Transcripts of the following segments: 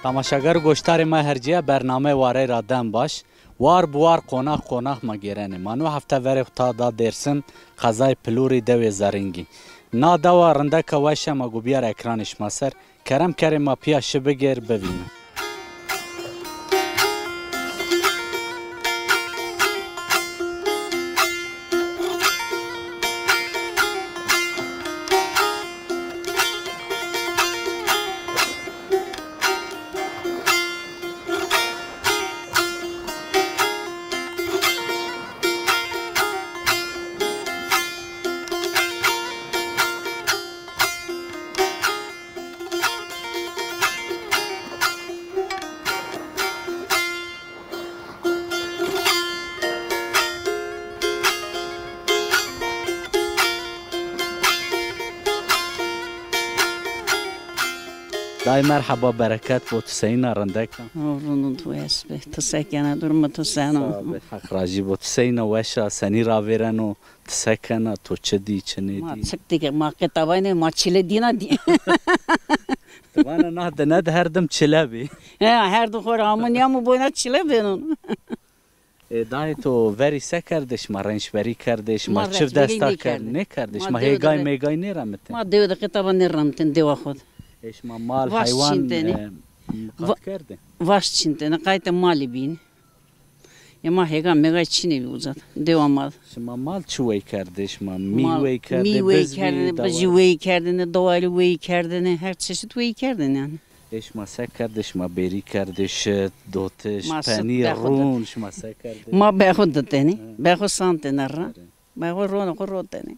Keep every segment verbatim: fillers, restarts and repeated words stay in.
Temaşeger û goşdarê ma her cîya, bernameyê Warey ra dem baş. War bi war, qonax qonax ma gêrenê. Ma no hefte verê xwu ta da Dêrsim, qezayê Pilûrî, dewê Zeringî. Na dewa rindeka weş a, ma go biyar ekranê şima ser. Kerem kerê ma pîya şi bigêr, bivîne. Dayê merheba, bereket bo, tu seyîn a, rindek a? O, rind û wes be. Ti se kena, durumê to seno? Sağ be, Heq rajî bo. Tu seyîn a, weş a, senî ravêreno, ti se kena, to çi dî, çi nêdî? Ma çik dî ke, ma qê tabaynê, ma çile dîna dî. Ti vana nah dine de her dim çile bî. He, her dim xo ra amo nîyamo boyna çile bênon. E, dayê to verî se kerdê, şima rençberî kerdê, şima çi desta kerd, nêkerdê? Şima hêgay mêgay nêremitên? Ma dewe de qê taban nêremitên, dewa xo de. E, şima mal, heywan, e, qat kerdê? Vaş çîntêne, qaytê malî bîn. Ya ma hêga mêgay çinê bî uca de, dewa ma de. Şima mal çi wey kerdê? Şima mî wey kerdê, biz bî, bijî wey kerdêne, dewarî wey kerdêne, her çeşit wey kerdêne yanî. Ê şima se kerdê? Şima bêrî kerdê, şit, dotiş, penîr, rûn, şima se kerdê? Ma bexwe ditenê, bexwe santêne ra, bexwe ronê xo rotêne.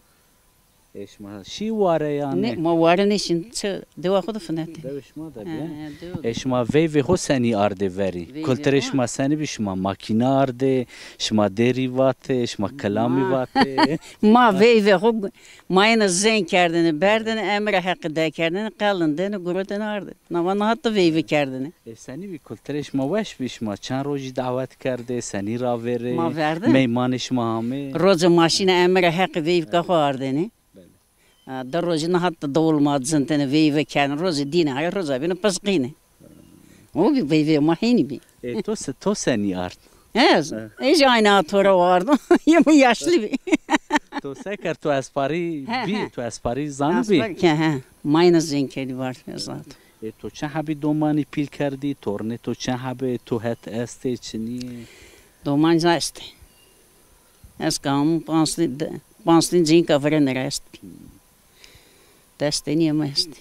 Ê şima şî ware yanî? Nê, ma ware nêşîn, çi dewa xo de finetê. Dewê şima de bî. Ê şima veyvê xo senî ardê verî? Kulturê şima senî bî? Şima makîne ardê, şima dêrî vatê, şima kilamî vatê? Ma veyvê xo, ma êna zeng kerdêne, berdêne, emira Heqî dekerdêne, qelindêne, gurotêne ardê. Na va niha ti veyve kerdêne. Ê senî bî, kulturê şima weş bî, şima çend rojî dawet kerdê, senî ravêrê? Ma verdê. Meymanê şima amê? Roce ma şîne emira Heqî veyvka xo ardêne. Belê. Ha, di rojî niha ti dewul ma cintêne, veyve kerdêne, roce dîne, hay roca bîne pisqîne. O bî veyvê ma hênî bî. Ê to se, to senî ard? Ez? He. Ez aynı atora vardım. Ya bu yaşlı bir. To se kerd, to esparî bî, to esparî zanibî? Esparî ke, he. Mayna zengkerdî var zaten. Ê to çend hebî domanî pîl kerdî? Tornê to çend hebî? To het estê, çinî yê? Doman ca estê. Ez kam panslî, panslî cinka virêne ra estbî. Destê nîyê mi estê.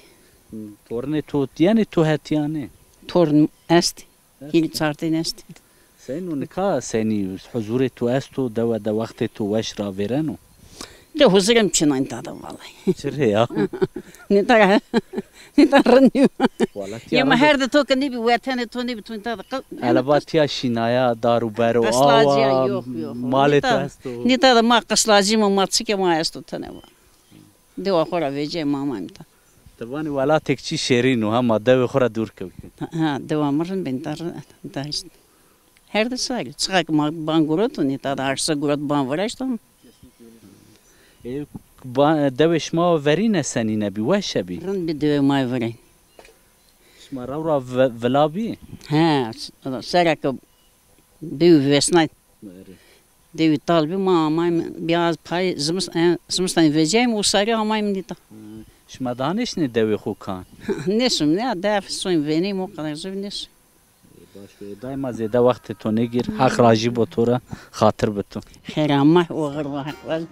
Tornê to, yanî to hetîyanê? Torn estê. Hînî çartên estê. Seyno nika senî, huzurê to esto, dewe de wextê to weş ravêreno? De huzurê mi çin a nîta de vallahi. Çi rê ya? Nîta, nîta rind nîyo. Wala tîya. Ya ma her de to ke nêbî, wetenê to nêbî, to nîta de qi-, eleba tîya şînaya, dar û ber û awa, malê to esto. Nîta de ma qislacî ma, ma çike ma esto tene va. Dewa xo ra vecîyay ma amayme ta. Ti vanî welatêk çî şêrîn o, hema dewê xo ra dûr kewtî. Ha, ha, dewa mi rind bî, ta rind, ta îşte. Her di sarî. Çiqa ke ma ban guroto, nîta de arsa gurot ban viraşto. E, ba-, dewê şima verîne senîne bî, weşe bî? Rind bî dewê ma verîn. Şima rew ra vi-, vila bî? He, s-, sera ke dew vêsnay. Erê. Dewî tal bî, ma amayme, biraz pay zimis-, e, zimistanî vecîyayme û sarî amayme nîta. Hı. Şima daha nêşinê dewê xo kan? Nêşim, ya def soyim vêneyim, o kadar zor nêşim. Ê, baş be, dayê ma zêde wextê to nêgîr. Heq rajî bo to ra, xatir bi to. Xêr ama, oxir bo, Heq razî.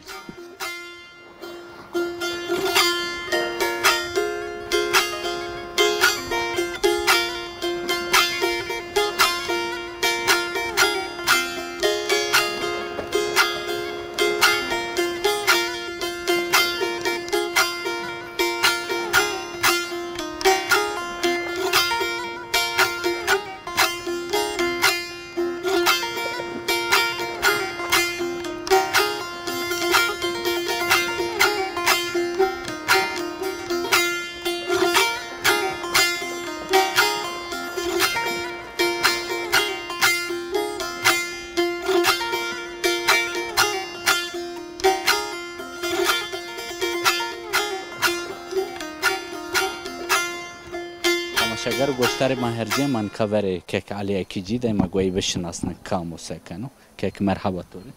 Gero goştarê ma hercê ma nika verê kek Elî Ekîcî de ma goyî bişinasne kam o se keno. Kek merhaba to rê.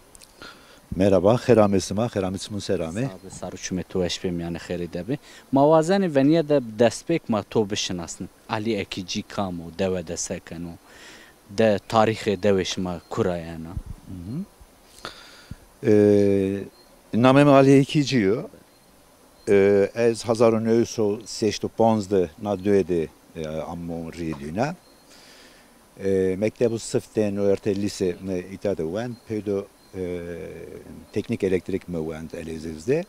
Merhaba, xêr amê sima, xêr amê çimun ser amê. Sağ be, sar û çimê to weş bê, mîyanê xêrî de bê. Ma wazenê venîye de destpêk ma to bişinasne. Elî Ekîcî kam o, dewe de se keno? De tarîxê dewê şima kura yena? Hı hı. E, namê mi Elî Ekîcî yo. E, ez hezar û new sey û sêşt û panc de na dewê de, e, amo rî dîna. E, mekteb û sifte, üniversite, lîse mi îta de wend. Peydo, e, teknîk elektrîk mi wend Elezîz de.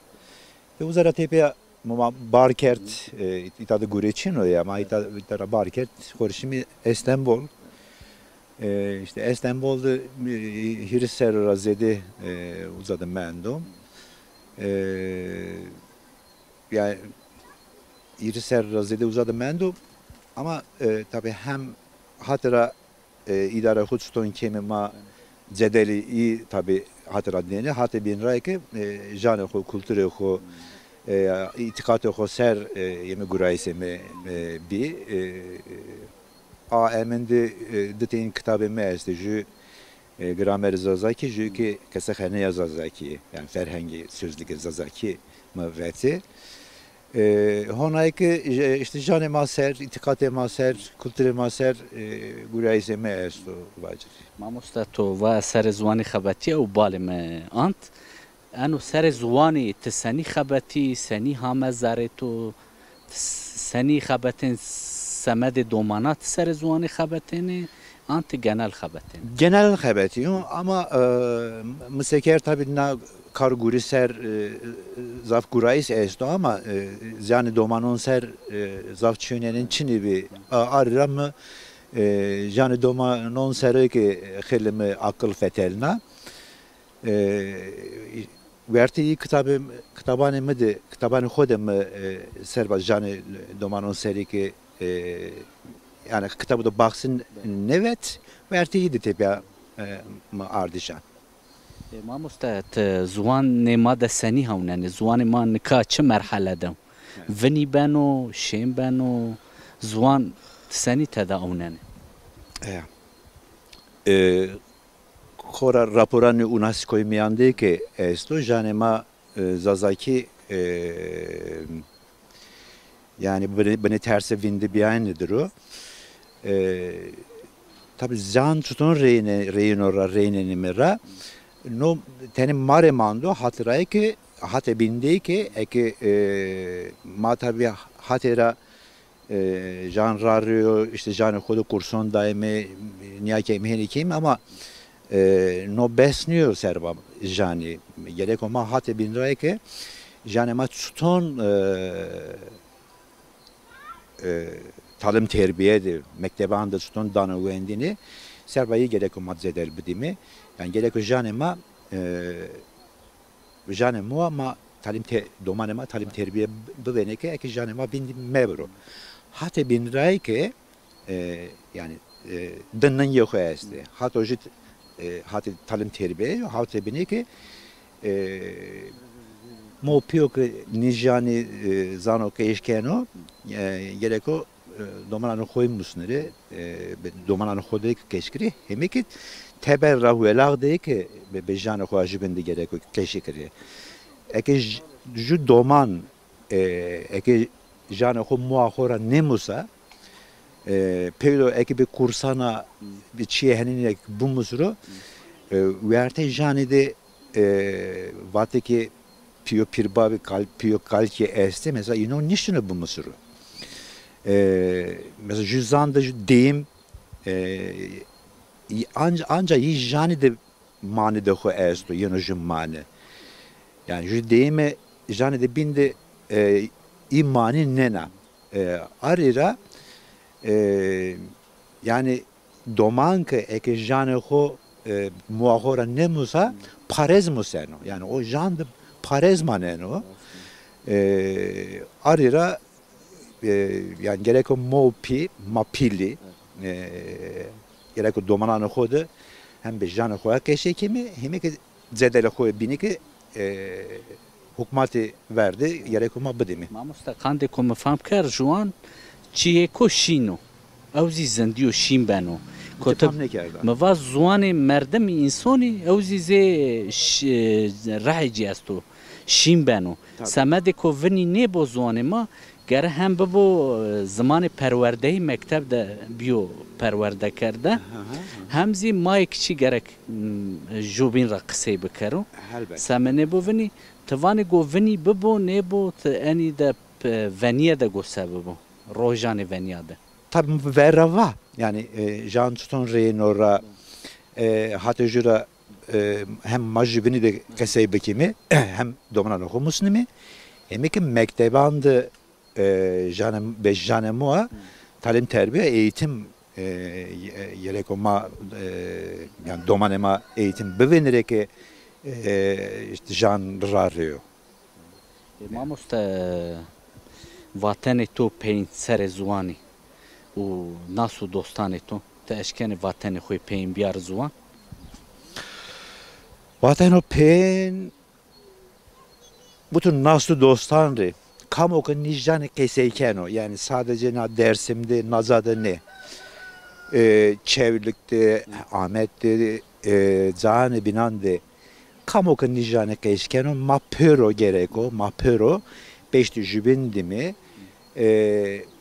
E, uza ra tepîya ma bar kerd, e, îta de gure çin o ya, ma îta, îta ra bar kerd, xo rê şimî Estenbol. E, îşte Estenbol de, e, hîris serrî ra zêde, e, uza de mendo. E, yanî hîris serrî ra zêde uza de mendo. Ama, e, tabî hem hate ra, e, îdare xo çiton keme ma cedelî î tabî hate ra dêne, hate bîn ra ke, e, janê xo, kulturê xo, e, îtîqatê xo ser, e, yeme gurayîsê mi, e, bî. E, a eminde, e, di tên kitabê mi estê. Jü, e, gramerê Zazakî, jü ki qesexaneya Zazakî, yanî ferhengê, sözlüğê Zazakî mi vetê. E, honay ki, e, îşte janê ma ser, îtîqatê ma ser, kulturê ma ser, e, gurayîsê mi esto vacirî. Mamoste, to va serê ziwanî xebetîye û balê mi ant. Eno serê ziwanî ti senî xebetî, senî hame zerê to, ti senî xebetên, semedê domana ti serê ziwanî xebetênê, an ti genel xebetênê? Genel xebetîyo ama, e, mi seker tabî na kar gurî ser, e, zaf gurayîs esto ama, e, ziyanê domanon ser, e, zaf çîyonênên çinî bî. A, arî ra mi, e, ziyanê domanon ser o ki xeylê mi aqil fetelna. E, wertê î kitabê, kitabanê mi de, kitabanê xo de mi, e, serba janê domanon serî ki, e, yanî kitabo de baxsî nêvet, wertê î de tepîya, e, mi ardî şan. E, mamoste, ti ziwanê ma de senî hewnenê? Ziwanê ma nika çi merhele de? Vinî beno, şên beno, ziwan senî tede ewnenê? E, e, Xora raporanê UNESCOyî mîyan de ke esto, janê ma, e, Zazakî, e, yanî binê, binê tersê vîndîbîyayene dir o. E, tabî zan çiton reyne-, reyno ra, reynenê mi ra. No tenê ma rê mando, hatiraye ke, hate bîn de ke, eke, e, ma tabî hate ra e, jan rarîyo, îşte janê xo de kurson dayme, nîya keyme, hênî keyme ama, e, no bes nîyo serba janî. Gereko ma hate bîn ra ke janê ma çiton, e, e, talim terbîye de, mekteban de çiton dano wendîne, serba î gereko ma zêde el bidîme. Yanî gereko janê ma, e, janê ma, ma talim te-, domanê ma talim terbîye bi-, bivêne ke eke janê ma vîndî mebiro. Hate bîn ra ke, e, yanî, e, di ningê xo estê. Hato jî, e, hate talim terbîye yo, hate bîne ke, e, mo pîyo ke nîjanî, e, zano ke eşkeno, e, gereko e, domananê xo yê musnirê, e, be-, domananê xo de ke keş kirê, heme ke teber ra welax de ke be-, be janê xo a jûbîn de gereko keşî kirê. Eke j-, jû doman, e, eke janê xo moa xo ra nêmusa, e, peydo eke bi kursana, bi çîyê henîne ke bimusiro, e, wertê janî de e, vatê ke pîyo pîrbabî, kal-, pîyo kalkî estê, mesela înon niştîno bimusiro. E, mesela jû zan de jû deyîm, e, anc-, anca yî janî de manî de xo esto, yeno jû manî. Yanî jû deyîme janî de bîn de, e, î manî nêna. E, arî ra, e, yanî doman ke eke janê xo, e, moa xo ra nêmusa, parez museno. Yanî o jan de parez maneno. E, arî ra, e, yanî gereko mo pî, ma pîlî, e, gereko domananê xo de hem be janê xo ya keşe keme, heme ke zedelê xo bîne ke, e, hukmatê ver de gereko ma bidîme. Mamoste, qandê ko mi fam kerd, ziwan çîyêko şîn o. Ew zî zindî yo, şîn beno. Kote mi va ziwanê merdimî, însonî, ew zî zê ş-, rehê cî esto. Şîn beno. Tabii. Semedê ko vinî nêbo ziwanê ma, gere hem bibo, e, zimanê perwerdeyî, mekteb de bîyo perwerde kerde. Aha, aha. Hem zî mayê kiçî gerek, m, jûbîn ra qisey bikero. Helbet. Seme nêbo vinî, ti vanê go vinî bibo, nêbo, ti enî de, p-, venîye de go se bibo. Rojanê venîya de. Tabî mi ver ra va, yanî, e, jan çiton reyno ra, e, hatê jû ra, e, hem ma jûbînî de qesey bikîme, hem domananê xo musnîme, hem ki mekteban de, e, janê, be janê ma talim terbiye, eğitim, e, ye-, gereko ma, e, yanî domanê ma eğitim bivênîrê ke, e, îşte jan ra rêyo. E, mamoste, vatenê to peyîn serê ziwanî û nas û dostanê to, ti eşkenê vatenê xo yê peyîn bîyarî ziwan? Vateno peyîn, bütün nas û dostan rê, kamo ke nî janê qesey keno, yanî sadece na Dersim de, na ca de nê. E, Çewlîg de, Amed de, e, cayanê bînan de kamo ke nî janê qesey keno, ma pêro gereko, ma pêro peştî jûbîn dîme, e,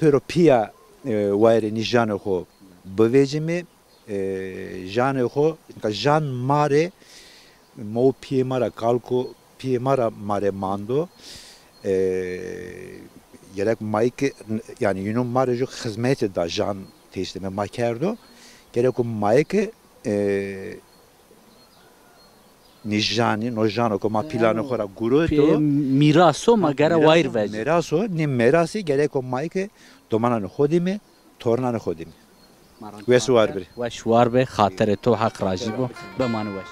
pêro pîya, e, wayirê nî janê xo bivecîme, e, janê xo, nika jan ma rê, mo pîyê ma ra, kalko pîyê ma ra ma rê mando. E, gerek mayî ke, yanî yînû ma rê jû xizmetî da, jan teslîmê ma kerdo. Gereko mayî ke, e, nî janî, no jano ke ma pîlanê xo ra gureto. Mîraso ma gere wayir vecî. Mîraso, nî mîrasî gereko mayî ke domananê xo dîme, tornanê xo dîme. Wes û war bî. Weş war be, xatirê to Heq razî bo. Bimane weş.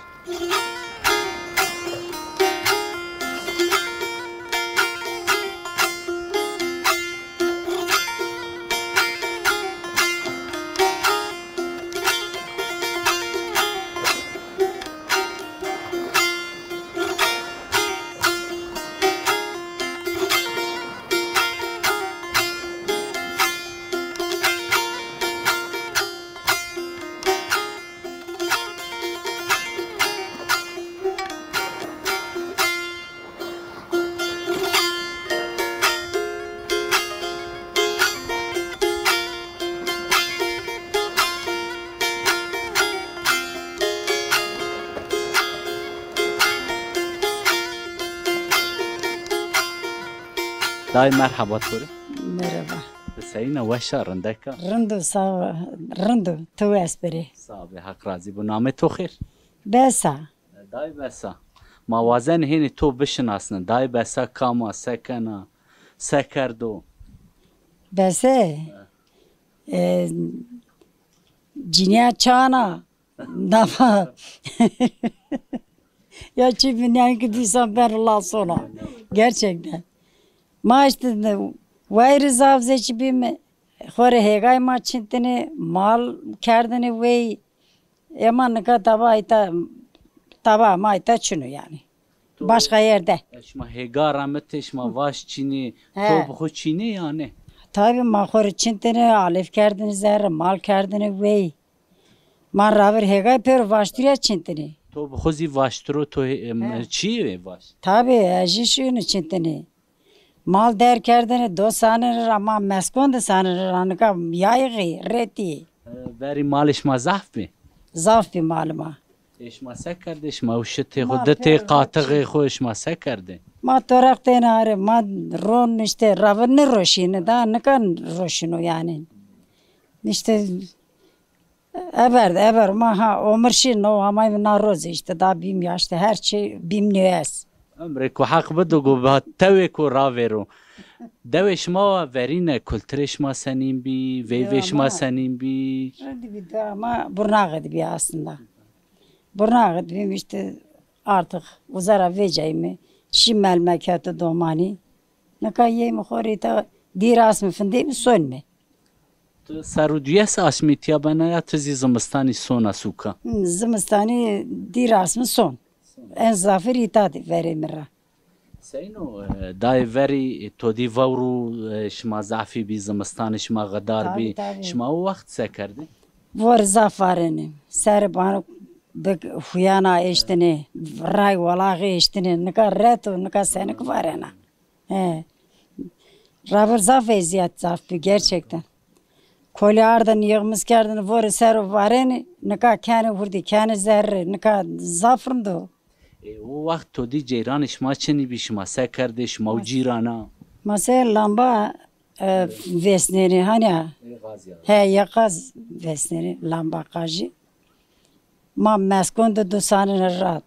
Dayê, merheba to rê. Merheba. Ti seyîn a, weş a, rindek a? Rind o, sağ ol. Rind o. Ti wes birê. Sağ bê, Heq razî bo. Namê to xêr? Besa. Dayê Besa. Ma wazenê hênî to bişinasnê. Dayê Besa kam a, se kena, se kerdo? Bese. E, cinîya çan a. Nafa. Ya çi binyan ki dîsan ben la sona. Gerçekten. Ma îşte wayirî zaf zê çi bîme. Xo rê hêgay ma çintine, mal kerdine wey. Ema nika taba îta, taba ma îta çin o yanî. Başka yerde. E, şima hêga ra mitê, şima vaş çînê, to bi xo çînê ya nê? Tabî, ma xo rê çintine, alef kerdine zerre, mal kerdine wey. Ma ravir hêgay pêro vaştirîya çintine. To bi xo zî vaştiro, to hê-, em, çîyê vaş? Tabî, ez jî şîyêne çintine. Mal der kerdêne, do sanêne ra, ma meskon de sanêne ra, nika yayxî, retî. E, verî malê şima zaf bî? Zaf bî malê ma. Ê şima se kerdê? Şima ew şitê xo, ditê qatixê xo, şima se kerdê? Ma toraq têne arê, ma ron îşte ravir nêroşîne da, nika roşîno yanî. Îşte Eber de, eber ma ha omir şîn o, ama na roz îşte da bîm yaş de, her çî bîm nêwes. Emrê ku Heq bido, go ba tewê ku ravêro. Dewê şima wa verîne, kulturê şima senîn bî, veyvê şima senîn bî? Rindî bî de ama Burnaxî de bî aslında. Burnaxî de bîm îşte artık uza ra vecayîme, şî melmeketo domanî. Nika yeyme xo rê ta dîr asme findeyme sonme. Ti ser û duyes aşmî tîya bena ya ti zî zimistanî sona sûka? Hı, zimistanî dîr asme son. En zafir îta de verê mi ra. Seyno, e, dayê verî, e, to dî vewr û, e, şima zafî bî, zimistanê şima xidar bî. Tabî, tabî. Şima o wext se kerdê? Vorê zaf varenê. Serê bano bi huyana eştinê, ray walaxê eştinê. Nika ret o, nika senik varena. He. Ravir zaf eziyet zaf bi gerçekten. Kolî ardin, yığmız kerdin, vorê ser o varenê, nika kenê hurdî, kenê zerrê, nika zaf rind o. E, o wext to dî ceyranê şima çinî bî, şima se kerdê, şima û cîrana? Ma se lamba, e, vesnenê, hani ya? E, gaz ya. He, ya gaz vesnenê, lamba qajî. Ma meskon de do sanine ra.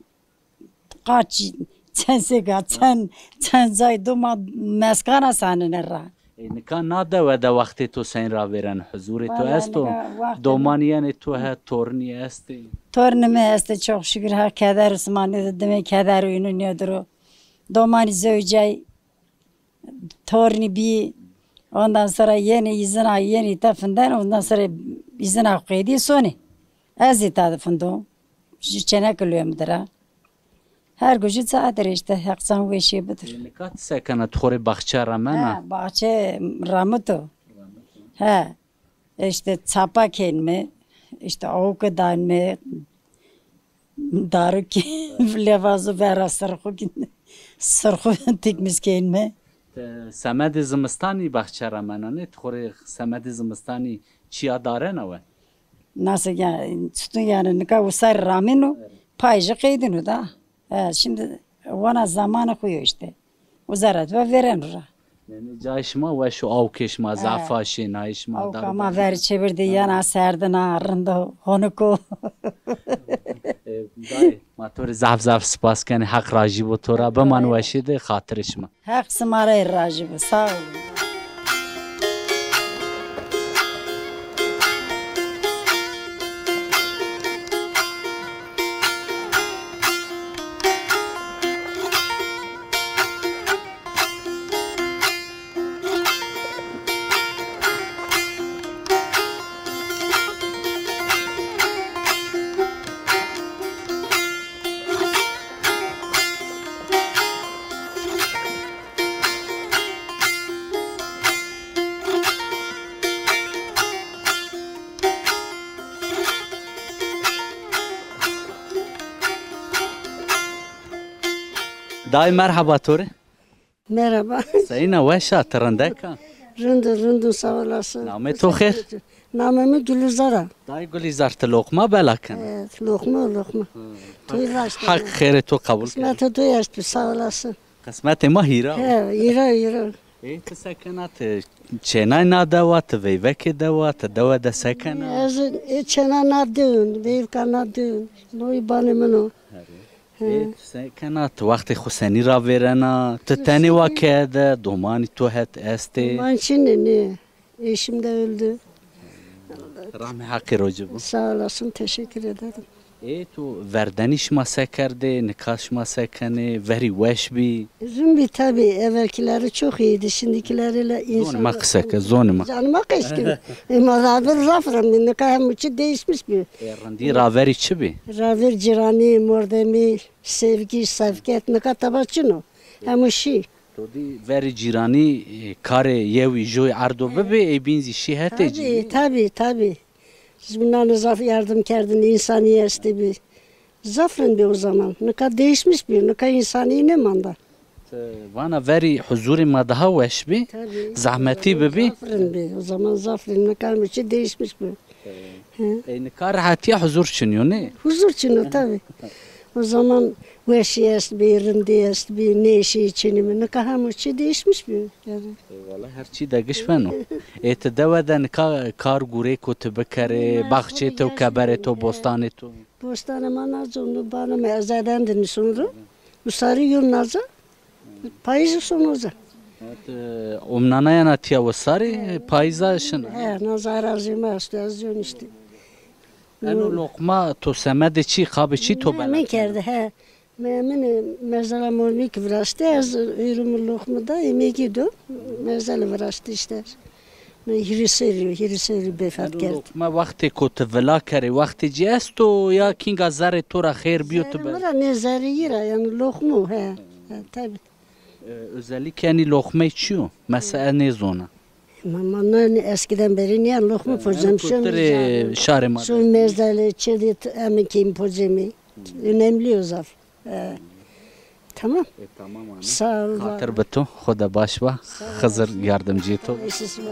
Qaç çend seka, çend, çend cay do ma meskana sanine ra. E, nika na dewe de wextê to seyîn ravêren, huzurê to esto? Domanî yenê to het, tornî estê? Tornê mi estê, çok şükür, Heq keder û sima nêdo, dimê keder û înu nêdiro. Domanî zewcay, tornî bî, ondan sonra yenê îzina, yenê îta finden, ondan sonra îzina qeydî sonê. Ez îta de findo. Ju çêneke lûye mi dir a. Her ku ju ca dir îşte, Heq can weşîye bidir. E, nika ti se kena, ti xo rê baxçe ramena? Ha, baxçe ramito. He. Îşte çapa kenme, îşte awke danme, daru ki levazo vera sirxu ki, sirxu tikmiz kenme. Ti semedê zimistanî baxçe ramena, nê? Ti xo rê semedê zimistanî çîya darena we? Nasıl yani, çitur yani, nika usar ramino, payjî qeydino da. E, şimdi wana zamanı xuyo işte. Uza ra dua vêreno ra. Yanî cayê şima weş o, awkê şima zaf a, şênayê şima. Awka ma verê çêvir de yena, serdin a, rind o, honik o. E, dayê, ma to rê zaf zaf spas kenê, Heq rajî bo to ra, biman weşî de, xatirê şima. Heq sima rê rajî bo, sağ olun. Dayê, merheba to rê. Merhaba. Seyna, weş a, ti rindek a? Rind o, rind o, sağ olasın. Namê to xêr? Namê mi Gülizar a. Dayê Gülizar, ti loqma bela kena? Evet, loqma, loqma. Toy raşt. Heq xêrê to qebul kero. Qismetê to eşt bi, sağ olasın. Qismetê ma hîra o. He, hîra, hîra. Ê, ti se kena, ti çênay na dewa, ti veyvekê dewa, ti dewe de se kena? Ez ê çêna na dew, veyvka na dew. Noy banê min o. Herê. He. Ê, ti se kena, ti wextê xo senî ravêrena, ti tenê wa keye de, domanî to het estê? Doman çin ê, nê. Eşim de öldü. Rahmê Heqî ro ci bo. Sağ olasın, teşekkür ederim. Ê, to verdenî şima se kerdê, nika şima se kenê, verî weş bî? Rind bî tabii, evvelkileri çok iyiydi, şimdikilerle insan... Zonê ma qise ke, zonê ma. Canıma qeşkin. E, ma ravir zaf rind bî, nika hemû çi değişmiş bî. E, rindî raverî çi bî? Ravir ciranî, mordemî, sevgi, sevket, nika teba çin o. Hemû şî. To dî verê cîranî, e, karê yewî joy erdo bibê, ê bîn zî şî hetê cî. Tabii, tabii, tabii. Ji minan zaf yardım kerdin, insanî estê bî. Zaf rind bî o zaman. Nika değişmiş bî, nika insanî nêmanda. Ti vana verî huzurê ma daha weş bî, tabii, zahmetî bibî. Zaf rind bî, o zaman zaf rind, nika mi çi değişmiş bî. Hı. E, nika rehetîya huzur çinî yo, nê? Huzur çin o, tabii. O zaman weşî est bî, rindî est bî, nêşî çinî mi. Nika hemû çi değişmiş bî. Yani. E, wala her çî de giş beno. E, ti dewe de nika kar gurêko ti bikerê, baxçê to, keberê to, bostanê to? Bostanê ma nazo, nu bana me ezeden de nison ro. Usarî yûn nazo. Payîz sono uza. Evet, e, omnana yena tiya wisarî, payîza şina. He, na zahra zî ma esto, ez zî îşte. Eno loqma to semedê çî, qabê çî to bela kena? Mi kerde, he. Mi, mi mezela mormî ki viraşte, ez hîrû mi loqmi da, yemekî do, mezela viraşte îşte. Mi hîrê serrî, hîrê serrî befat kerd. Loqma wextê ko ti vila kerê, wextê ci esto ya kînga zerrê to ra xêr bîyo ti be? Zerrê mi ra nê, zerrê yî ra, yanî loqmo, he. He, tabii. E, özellikle enî loxmey çi yo? Mesela ez nêzona. Ma, ma nani eskiden beri niye lokma pocem? Kulturê şarê ma. Şu mezeli, çedi, emin keyim pocemi. Önemli o zaf. E, tamam. E, tamam ana. Sağ ol. Xatir bi to, xo de baş ba. Sağ ol. Xizir yardımcı to. Sağ ol.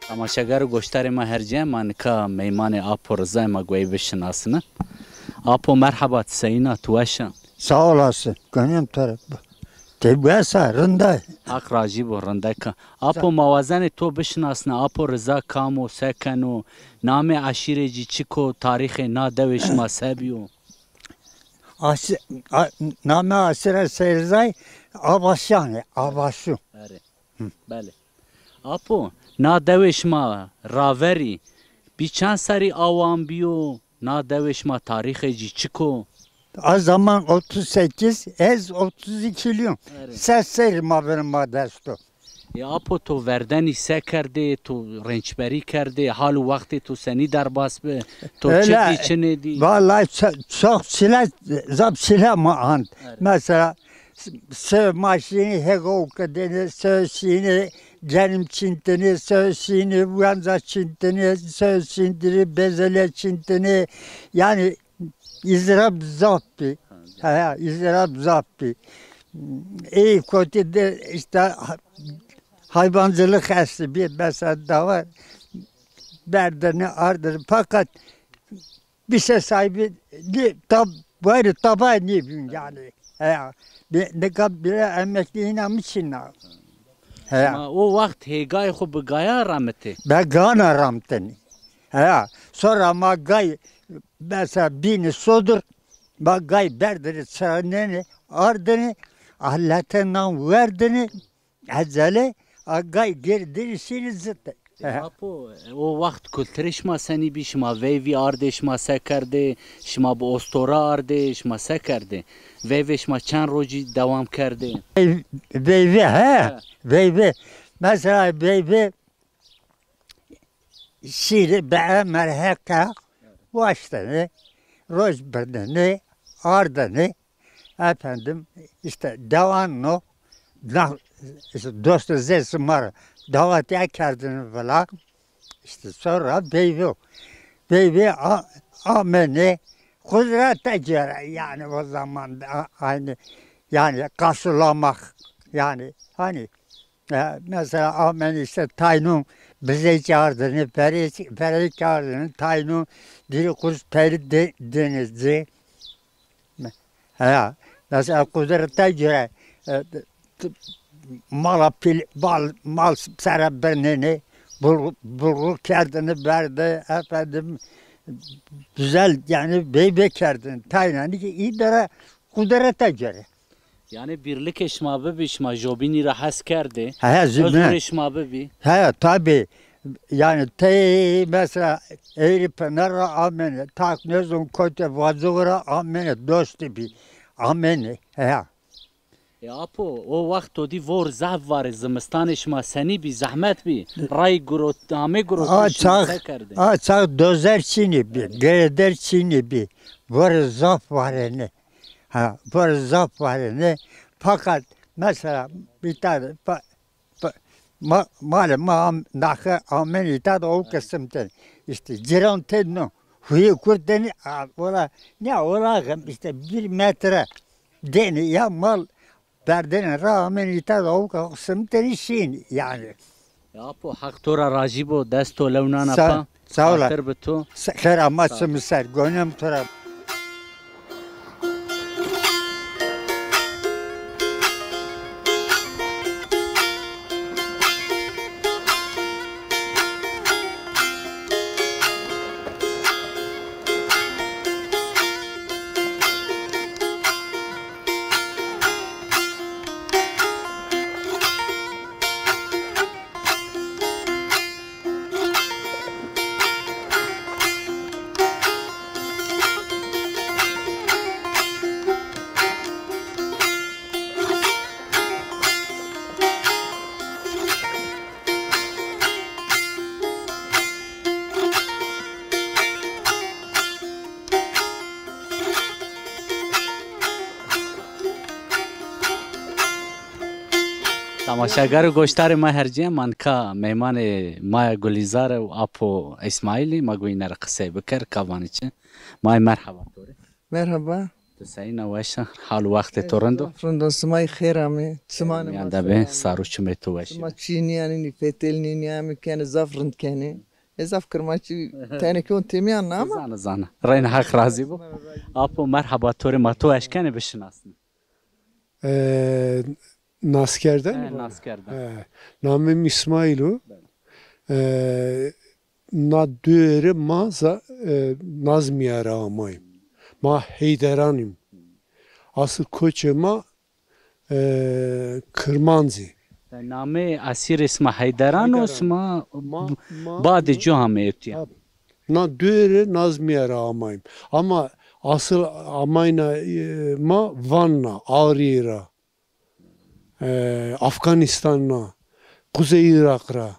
Temaşegar û goşdarê ma her cem, ma nika meymanê Apo Rizayê ma guey bişinasine. Apo merheba, ti seyîna, ti weş a? Sağ olasın. Gönlüm tarafı. Te wes a, rindayê. Haq rajî bo, rindek a. Apo, ma wazenê to bişinasne, Apo Riza kam o, se keno, namê eşîrê cî çik o, tarîxê na dewê şima se bîyo? Aşi-, a-, namê eşîrê Seyrizay Avaşan ê, Avaşu. Erê. Belê. Apo, na dewê şima raverî bî çend serrî awan bîyo? Na dewê şima tarîxê cî çik o? A zaman otuz sekiz, ez otuz ikilî yo. Erê. Ses serrî ma verê ma dest o. E, Apo, to verdenî se kerdê, to rênçberî kerdê, hal û wextê to senî derbas bi, to çi dî, çi nêdî? Vallahi ço-, çok çile, zaf çile ma ant. Erê. Mesela, s-, se ma şînî hêgo ke dêne, se şînî genim çintini, se şînî wenza çintini, se şînî bezele çintini. Yani, îzrab zaf bî. Ha, îzrab zaf bî. Ey kotî de işte ha-, hayvancılık esli bî. Mesela dava berdini, ardini. Fakat bir şey sahibi ne, tab, gayrı tabağı ne bileyim yani. He, bir, ne kadar bile emekli inanmışsın ha. He. Ma o wext hêgayê xo bi gaya ramitê? Be gana ramtini. He. Sonra ma gay, mesela bînî sodir, ma gay berdini, çanenî, ardini, alete nan werdini, ecele, a gay geri diri şînî zite. E, Apo, e, o wext kulturê şima senî bî? Şima veyvî ardê, şima se kerdê? Şima bi ostora ardê, şima se kerdê? Veyvê şima çend rocî dewam kerdê? Vey-, veyvê, he. He. Veyvê. Mesela veyvê şîrî be merheka waştene, roc birdene, ardene. Efendim, işte dewan no, na, işte dostu zesi mar, davetiye kerdin vila. İşte sonra veyvê, veyvê a-, amene, kudrete göre yani o zaman da aynı, yani karşılamak, yani hani, e, mesela amen işte taynun bize çağırdığını, peri, peri çağırdığını, taynun diri kuş peri de-, denizci. He, mesela kudrete göre, e, t-, mala pil, mal, mal sere birneni, bul-, bulgur kerdini verdi, efendim, güzel yani beybe kerdini, taynani ki idare kudrete göre. Yani birlikê şima bibî, şima jobînî ra hes kerdê. He, he, zî-, huzurê şima bibî. He, tabii. Yani tey mesela Eğri Pınar ra amene, tak nezon kote Vacığı ra amene, dosti bî. Amene. He. E, Apo, o wext to dî vor zaf varê, zimistanê şima senî bî, zehmet bî? Ray gurot, amê gurotî, şima se kerdê? A çax dozer çînî bî, greder çînî bî. Vor zaf varêne. Ha, vor zaf varêne. Fakat mesela bir tane pa-, pa-, ma-, malê ma am-, naxe amen îta de o kısım ten. İşte ciran ten no. Huye kurt deni, a, ola, ne ola işte bir metre deni ya mal berdene ra amen îta de o kısım ten şin yani. Ya Apo, Haq to ra rajî bo, dest to lew nana pa. Sağ ol. Xatir bi to. Se-, xêr ama, simi ser. Gonem to ra. Temaşeger û goşdarê ma her cî, ma nika meymanê ma ya Gulîzare û apo Îsmaîlî, ma go îne ra qisey biker, ka vanê çi. Ma yê merheba to rê. Merheba. Tu seyîn a, weş a? Hal û wextê to rind o? Zaf rind o, sima yê xêr amê. Çimanê ma de be, sar û çimê to weş. Sima çî nîyanî, nîfetelî nîyanî, amê kenê, zaf rind kenê. Ez zaf kirmanckî tenê ke on têmîyan na ama. Zana, zana. Reyna Heq razî bo. Apo merheba to rê, ma to eşkenê bişinasnê? E, nas kerdene? He, nas kerdene. He. Namê mi Îsmaîl o. E, na dewê rê ma za-, e, Nazmîye ra amayîm. Ma Heyderan îm. Asıl koçê ma e, Kirmancî. Namê esîrê sima Heyderan o, sima badê cu ameyê tîya. Tab-, na dewê rê Nazmîye ra amayîm. Ama asıl amayna, e, ma Van na, Ağrı ra, e, Afganistan na, Kuzey Irak ra.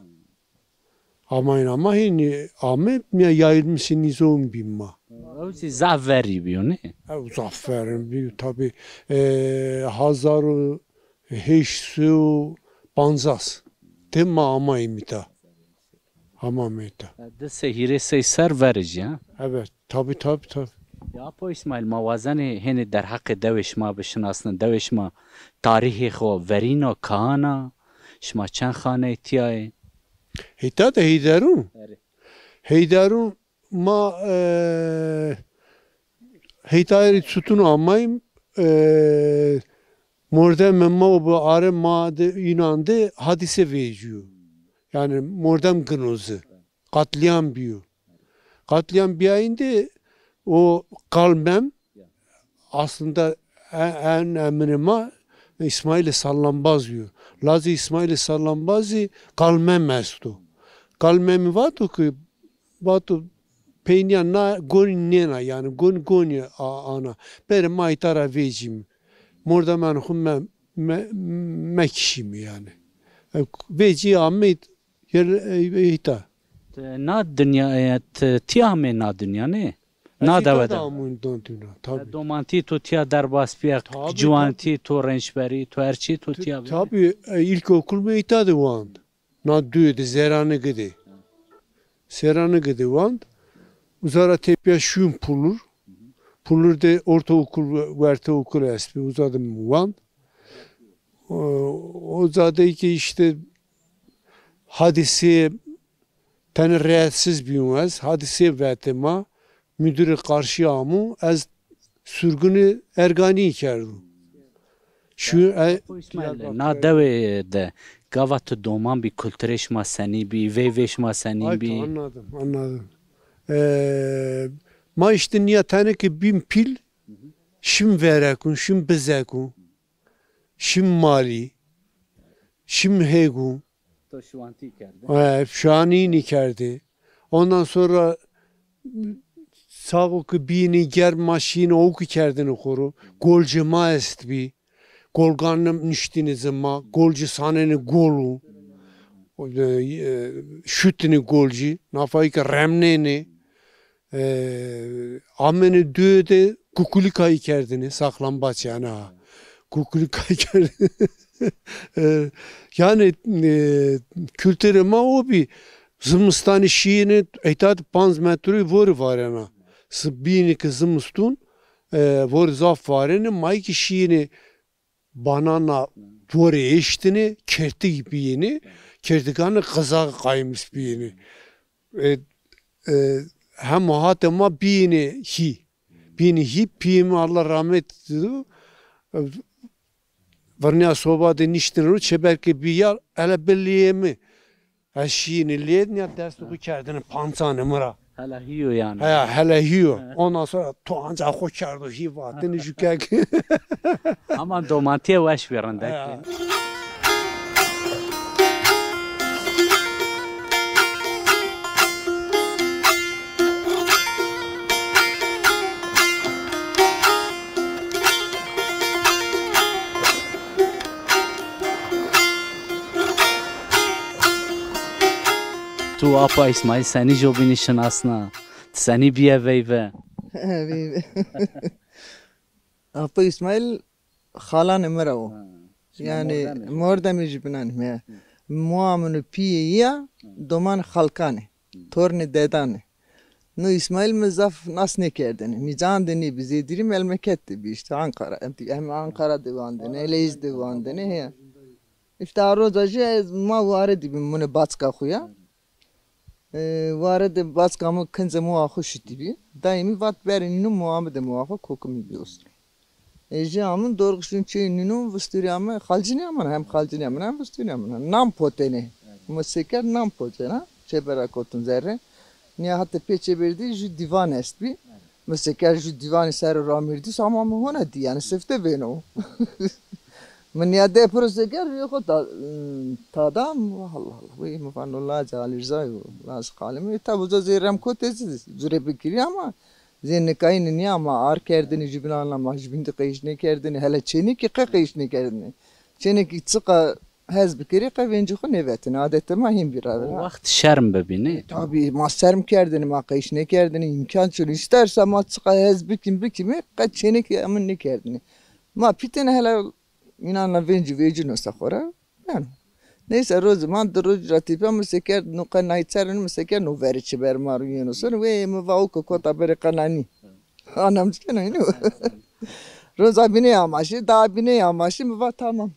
Amayna ma hênî ame, mîya yayılmışê nîzon bîm ma. Ew zî zaf verî bîyo, nê? Ew zaf verî bîyo, tabî, e, hezar û heşt sey û pancas de ma amayîm îta. Amayîm îta. Di sey hîrê sey ser verê jî, ha? Evet, tabî, tabî, tabî. Ya apo Îsmaîl, ma wazenê hênî derheqê dewê şima bişinasnin. Dewê şima tarîxê xo verîn o, kaan a? Şima çend xaneyê tîya yê? Heyta de Heyderun. Erê. Heyderun ma, e, heyta erî çutun amayîm, e, mordemê ma o bi are ma de înan de hadîse vecîyo. Yanî mordem gino zi. Qatlîam bîyo. Qatlîam bîyayîn de o Kalmem, aslında e-, en eminê ma Îsmaîlê Sallambaz bîyo. Lazê Îsmaîlê Sallambazî Kalmem esto. Kalmemî vato ki, vato peynîya na gonî nêna, yanî gonî gonî a-, ana. Berê ma îta ra vecîme. Mordemanê xo me-, me-, mekişîme yanî. E, vecî ame Yer, e, e, îta. Ti na dinya, e, ti, ti amê na dinya, nê? Na dewe de. Amûn don dinya, tabî. E, domantî to tîya derbas bîya, ciwantî to, rençberî to, her çî to tîya bîya. Tabî, e, ilkokul mi îta de wand. Na dû de, Zeranigi de. Zeranigi de wand. Uza ra tepya şûn Pulur. Pulur de ortaokul, werteokul estbî. Uza de wand. O, uza de ki îşte hadîsê, tenê rahatsiz bîyûn ez. Hadîsê vetê ma, mudîrî qarşî amû, ez surgunê Erganîyî kerdû. Şu, e, Apo Îsmaîl, na dewe de gava ti doman bî, kulturê şima senî bî, veyvê şima senî bî? Anladım, anladım. E, ma îşte nîya tenê ki bîm pîl, şim verekûn, şim bizekûn. Şim malî, şim hêgû. To şiwantî kerdî. E, şiwanînî kerdî. Ondan sonra saxo ki bînî germ ma şînî owkî kerdinî xo ro. Golcê ma estbî. Golgan nuştînî zî ma. Golcî sanenî gol û. E, e, şutinî golcî. Nafayî ki remnenî. E, amenê dû de kukulikayî kerdinî, saklambaç yanî ha. Kukulikayî kerdinî. E, yanî, e, kulturê ma o bî, zimistanî şîyêne, îta de panc metroyî vorî varena. Si-, bînî ki zimistun, e, vorî zaf varêne, mayî ki şîyêne banana vorê eştine, kertik biyine, kertikane qıza qaymış biyine. E, e, hem hate ma bîyîne hî. Bîyîne hî, pîyê mi Allah rahmet didu. E, virnîya soba de niştîne ro, çêberke bîya, hele bi lîyê mi. Ez şîyîne lîyê, nîya destê xo kerdêne pancanê mi ra. Hele hîyo yanî. Heya, hele hîyo. He. Ondan sonra to anca xo kerdo hî vatêne jû kek. Ama domantîye weş bî, rindek bî. Heya. Tu Apa Îsmaîl senî jobînî şinasna? Ti senî bîye veyve? Veyve. Apa Îsmaîl xalanê mi ra wo. Ha. Şima... Yanî mordemê jûbînan î. Mordemê jûbînan î, he. Moa min û pîyê ya, domanê xalkan ê. Tornê dedan ê. No Îsmaîl mi zaf nas nêkerdêne. Nîcan de nêbî, zêdîrî melmeket de bî, îşte Ankara. Hem, hem Ankara de wandêne, Eleyîz de wandêne, he. Îşte a roza jî ez ma ware de bî, munê baçka xo ya. E, ware de baçka mi kincê moa xo şitî bî. Dayê mi vat, berê nîno moa mi de moa xo kokimî bî osur. E, jê amin dorxişin çê nîno visturî amin, xalcinî amin, hem xalcinî amin, hem visturî amin. Nam potêne. Mi se kerd nam potêna, çêbera kotin zerre. Nîya hata pê çêberdî jû dîvan estbî. Mi se kerd jû dîvanî ser o ramêrdî, ama mi hona dî, yanî sifte bêno. Mi nîyade piro se kerd, rûyê xo ta-, tada, mi va Allah Allah, wê mi va no lacê Alî Rza yo, lacê xalê mi, tabi uca zê rem kotê zî, zûrê bikirî ama zê nikayîne nîya, ma ar kerdêne jûbînan, ma jûbîn de qeyîş nêkerdêne, hele çênekî qe qeyîş nêkerdêne. Çênekî çiqa hez bikirî, qe vêncî xo nêvetêne. Adetê ma hîn bî ra. O wext şerm bibî, nê? E, tabî, ma şerm kerdêne, ma qeyş nêkerdêne, îmkan çin o. Îstersa ma çiqa hez bikîm, bikîme, qe çênekî emin nêkerdêne. Ma pîtêne hele înan ra vêncî vêcîno se xo ra. Yanî. Neyse, rozê ma di roj ra tepîya mi se kerd, no qe nay çereno, mi se kerd, no verê çêber ma ro yeno ser. Wê mi va o ke kota berê qe nanî. Anam çikena îno. Roza bînê ama şî, daha bînê ama şî, mi va tamam.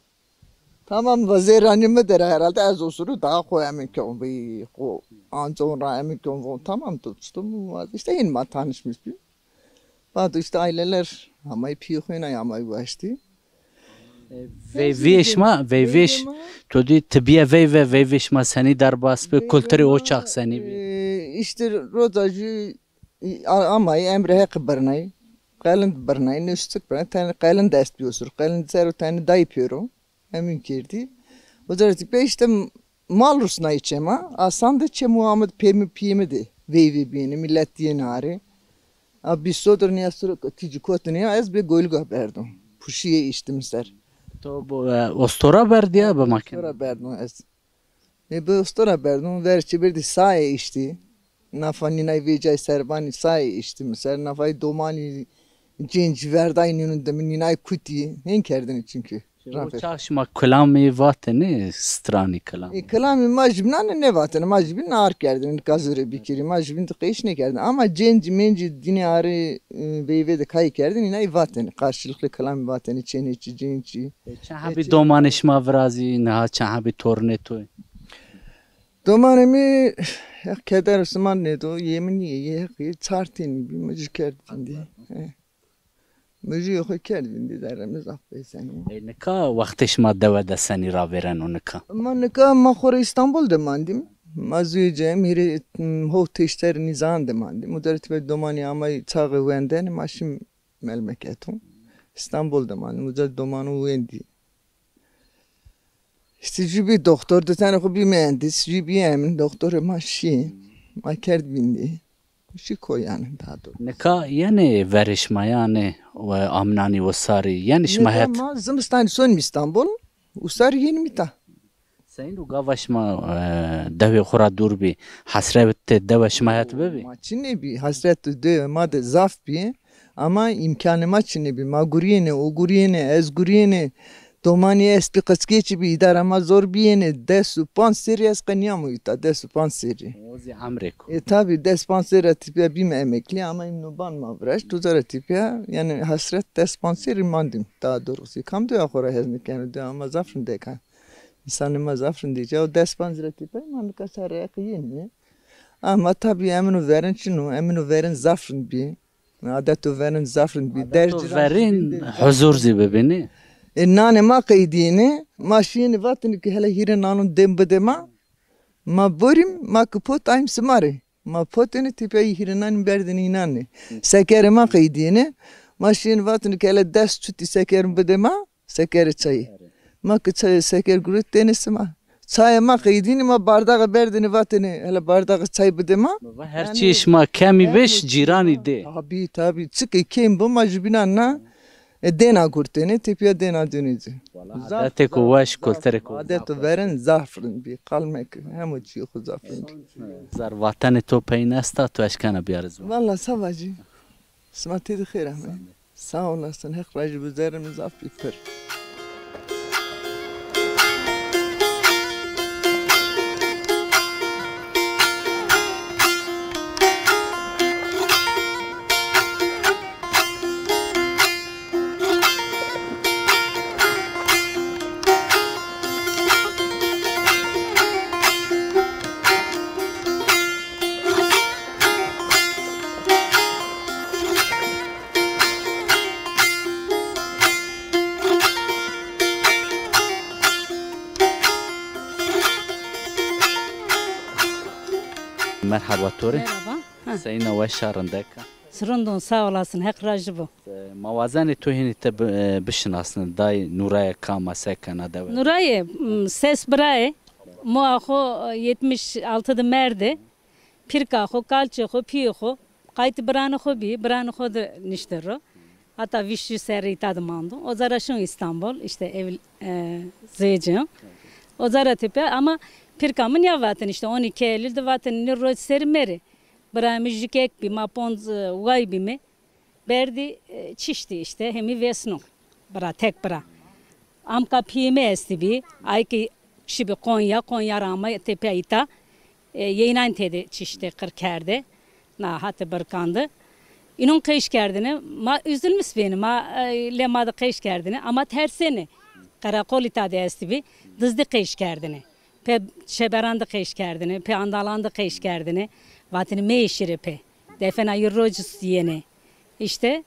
Tamam, va zêranî mi der herhalde, ez osuru daha xo emin kon, vî xo ancon ra emin kon, von tamam, to çito mi va, işte hîn ma tanışmış bî. Bado işte aileler amay pîyê xo nay amay waştî. E, veyvê şima, veyvê ş-, to dî ti bîye veyve, veyvê şima senî derbas bi, kulturê o çax senî bî? E, işte roza jû a-, amay emrê Heqî birnay, qelind birnay, nuştik birnay, tenê qelind est bî osur, qelind ser o tenê day pêro. Emin kerdî. Uca ra tepîya işte mal rusnayî çê ma. Asan de çê moa mi de, pê mi, pîyê mi de veyvê bîyêne, milet dîyêne arê. A bî sodir nîya suro tîcî kotine ya, ez bê goyluga berdo. Puşîye îşte mi ser. To bo, e, ostora berdî ya bi makine? Ostora berdo ez. E, bi ostora berdo, ver çêberdî saye îşte. Nafa nînay vêcay serbanî saye îşte mi ser. Nafay domanî cêncî verday nînûn de mi nînay kutî. Hên kerdêne çunkî. Şey, o çax şima kilamî vatêne, stranî kilamî? E, kilamî ma jûbînan nêvatêne. Ma jûbîn ar kerdêne, nika zûrê bikirî. Ma jûbîn de qeyş nêkerdêne. Ama cêncî mêncî dînê arê, e, veyvê de kay kerdêne, nînay vatêne. Karşılıklı kilamî vatêne, çênekçî, cêncî. E, çend hebî domanê şima virazî, niha çend hebî tornê to? Domanê mi, Heq keder û siman nêdo, yê mi nîyê, yê Heqî yê, çar tenî bî, mi jû kerd vîndî. He. Mi jûyê xo kerd vîndî, zerrê mi zaf peysenî. E, nika wextê şima dewe de senî ravêreno nika? Ma nika, ma xo rê Îstanbul de mandîm. Ma zûyê cem hîrê, m, ho teşter nîzan de mandîm. Uca ra tepîya domanî amay çaxê wendene, ma şîm melmeketo. Îstanbul de mandîm. Uca domanon wendî. Îşte jû bî doktor, di tenê xo bî muhendis, jû bî emin, doktorê ma şî. Ma kerd vîndî. Şî koy yanî daha doğru. Nika yenê verê şima yanî, we amnanî wisarî, yenî şima het? Nika ma zimistanî sonîm Îstanbul, wisarî yenîm îta. Seyîn û gava şima, e, dewê xo ra dûr bî, hesretê dewe şima het bibî? Ma çinê bî, hesretê dewe ma de zaf bî. Ama îmkanê ma çinê bî. Ma gurîyêne, o gurîyêne, ez gurîyêne. Domanî estbî, qickê çi bî, îdara ma zor bîyêne. Des û panc serrî ez qe nîyamo îta, des û panc serrî. O zî emrêk o. E, tabî, des panc serrî ra tepîya bîme emeklî, ama îmno ban ma viraşt, uca ra tepîya, yanî hesret des panc serrî mandîm. Daha doğrusu, kam dewa xo ra hez nêkeno, dewa ma zaf rindek a. Însanê ma zaf rindek a. O des panc ra tepîya ma nika serrê qe yenîme. Ama tabî emino verin çin o, emino verin zaf rind bî. Adeto verin zaf rind bî. Adeto verin huzur zî bibînî. E, nanê ma qeydîyêne, ma şîyêne vatêne ke hele hîrê nanon dên bidê ma. Ma borîm, ma ki pot ayîm sima rê. Ma potêne tepîya hîrê nanî berdêne înan rê. Sekerê ma qeydîyêne. Ma şîyêne vatêne ke hele des çutî sekerin bidê ma. Sekerê çayî. Ma ki çayê seker guret dêne sima. Çayê ma qeydînî ma bardaxe berdêne vatêne hele bardaxe çay bide ma. Baba, her çî şima kemî biş cîranî dê. Tabî, tabî. Çike kêm bo ma jubînan na, e, dêna gurtêne, tepîya dêna dêne ci. Adetêko weş, kulturêko. Adeto verin zaf rind bî. Qal meke. Hemo çîyê xo zaf rind bî. Zar vatenê to peyn esta, to eşkena biyarî ziwan? Valla sava jî. Sima têde xêr ame. Sağ olasın. Heq rajî bo, zerrê mi zaf bî pir. Merhaba to rê. Merhaba. Ha. Seyna, weş a, rindek a? Rindon, sağ olasın, Heq rajî bo. E, ma wazenê to hênî te bi-, e, bişinasnê, dayê Nuraye kam a, se kena, dewe? Nuraye, m, ses bira yê. Moa xo, e, yetmiş altı de merde. Pîrka xo, kalçê xo, pîyê xo, qaytê biranê xo bî, biranê xo de nişte ro. Hata vîst serrî îta de mando. Oca ra şon Îstanbul, îşte ev, e, zêcî. Oca ra tepîya, ama pîrka mi nîya vatin, îşte on iki Eylül de vatin, nî roc serî merê. Birayê mi jû kek bî, ma ponc, e, way bîme. Berdî, e, çiştî îşte, hemî vêsno. Bira, tek bira. Amka pîyê mi estîbî, ay ki şibî Konya, Konya ra ama tepîya îta, e, yeynan têde çiştê qir kerde. Na hate birkan de. Înon qeş kerdêne, ma üzülmüş bêne, ma, e, lê ma de qeş kerdêne, ama tersêne. Qereqol îta de estîbî, dizdî qeş kerdêne. Pê çeberan de qeş kerdêne, pê andalan de qeş kerdêne. Vatêne meşîre pê. Defena yi roc yenê. Îşte,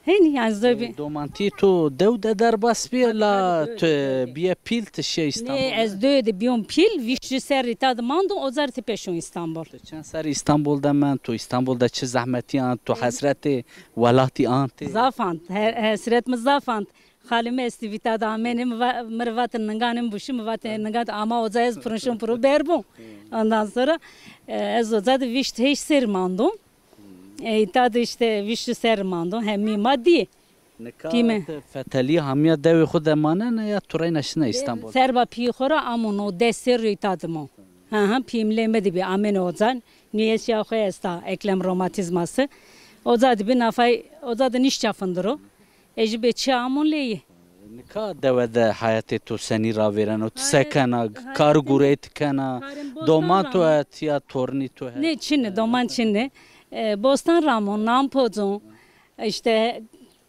hênî, yanî zobî. E, domantî to dew de derbas bîye, la tu bîye pîl, tu şîye Îstanbul? Nê, ez dew de bîyon pîl, vîst serrî îta de mando, oca ra tepîya şon Îstanbul. Tu çend serrî Îstanbul de mend, tu Îstanbul de çi zehmetî ant, tu hesretê welatî antê? Zaf ant, he-, hesret mi zaf ant. Xalê mi estî vîta de amenê, mi va-, mi rê vatê ninganê mi buşî, mi vatê ningan ama oca, ez pirûn şon pirû ber bû. Ondan sonra, e, ez oca de vîst heşt serrî mando. E, îta de îşte vîst serrî mando, hemî ma dî. Nika ti fetelî hamîya dewê xo de manena ya tu reyna şina Îstanbul? Serba pîyê xo ra amo, no des serrî îta de mo. Ha ha, pîyê mi lê mi de bî, amenê oca. Nîyeşîya xo esta, eklem romatizması. Oca de bî, nafay oca de nîşça findiro. E, jû bê çi amon leyî. Nika dewe de heyatê to senî ravêreno? Ti se kena? Kar gureyê ti kena? Doman to het ya tornî to het? Nê, çin ê, doman çin ê. E, bostan ramon, nan pocon. Îşte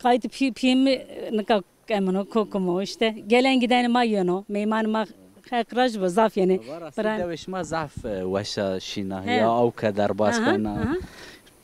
qaytê pî-, pîyê mi, e, nika emino, kokim o îşte. Gelen gidenê ma yeno, meymanê ma Heq rajî bo, zaf yenê. Vara, dewê şima zaf, e, weş a şîna, ya awke derbas bena.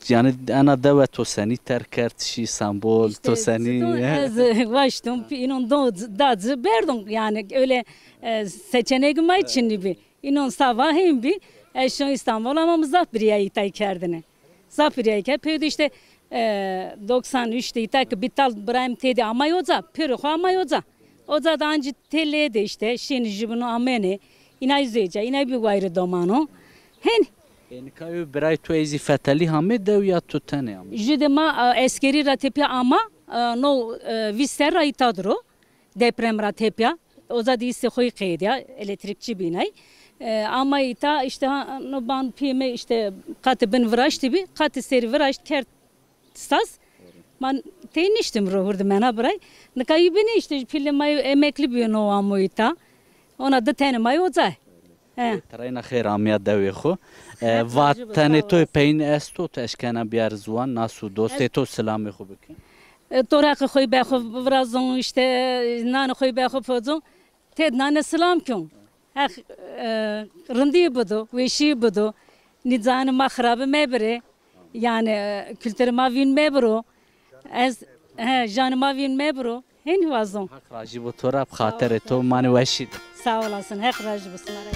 Yanî ena dewe to senî terk kerd, şî Îstanbul, to senî? Ez waştum, înon do, da ci berdon, yanî öyle, e, seçeneğim ay çinî bî. Înon sava hên bî, ez şon Îstanbul ama mi zaf birîyayî tay kerdine. Zaf birîyayî kerd. Pêwdî îşte, e, doksan üç de îta ki bî, tal birayê mi têdî amay oca, pêro xo amay oca. Oca de ancî têlê de îşte, şînî jûbîno amenê, înay zêca, înay bî wayîrê domanon. Hên. E, nika yo birayê to ey zî fetelî hamê dew ya to tenê amê? Jû de ma, e, eskerî ra tepîya ama, e, no, e, vîst serr ra îta dir o. Deprem ra tepîya. Oca de îsê xo yî qeydîya, elektrîkçî bînay. E, ama îta îşte ha, no ban pîyê mi îşte qatê bin viraştî bî, qatê serî viraşt kerd saz. Ma tey niştim ro hurdimena biray. Nika yî binê îşte, pîlê ma yî emeklî bîyo, no amo îta. Ona di tenê ma yî oca. He. Ti reyna xêr amîya dewê xo. E, vatenê to peyn esto, ti eşkena biyar ziwan, nas û dostê to silamê xo bikî? E, toraqê xo yî be xo virazon, îşte nanê xo yî be xo pozon. Têd nane silam kon. Heq, e, rindî bido, weşî bido. Nî canê ma xirabe mebirê. Yanî, e, kulturê ma vîn mebiro. Ez, he, janê ma vîn mebiro. Henî wazon. Heq rajî bo to ra, bi xatirê to, manê weşî de. Sağ olasın. Heq rajî bo sima ra.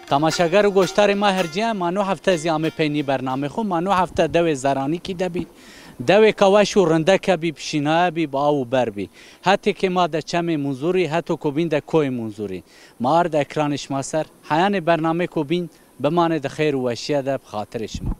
Temaşeger û goşdarê ma hercîye, ma no hefte zî amê pey nî bernamê xo. Ma no hefte dewê Zeranîkî de bî. Dewêka weş û rindeke bî, bi şînaye bî, bi aw û ber bî. Hetê kê ma de çemê Munzurî, heto ko bîn de koyê Munzurî. Ma ard ekranê şima ser. Heyanê bernamêko bîn bimanê di xêr û weşîye de, bi xatirê şima.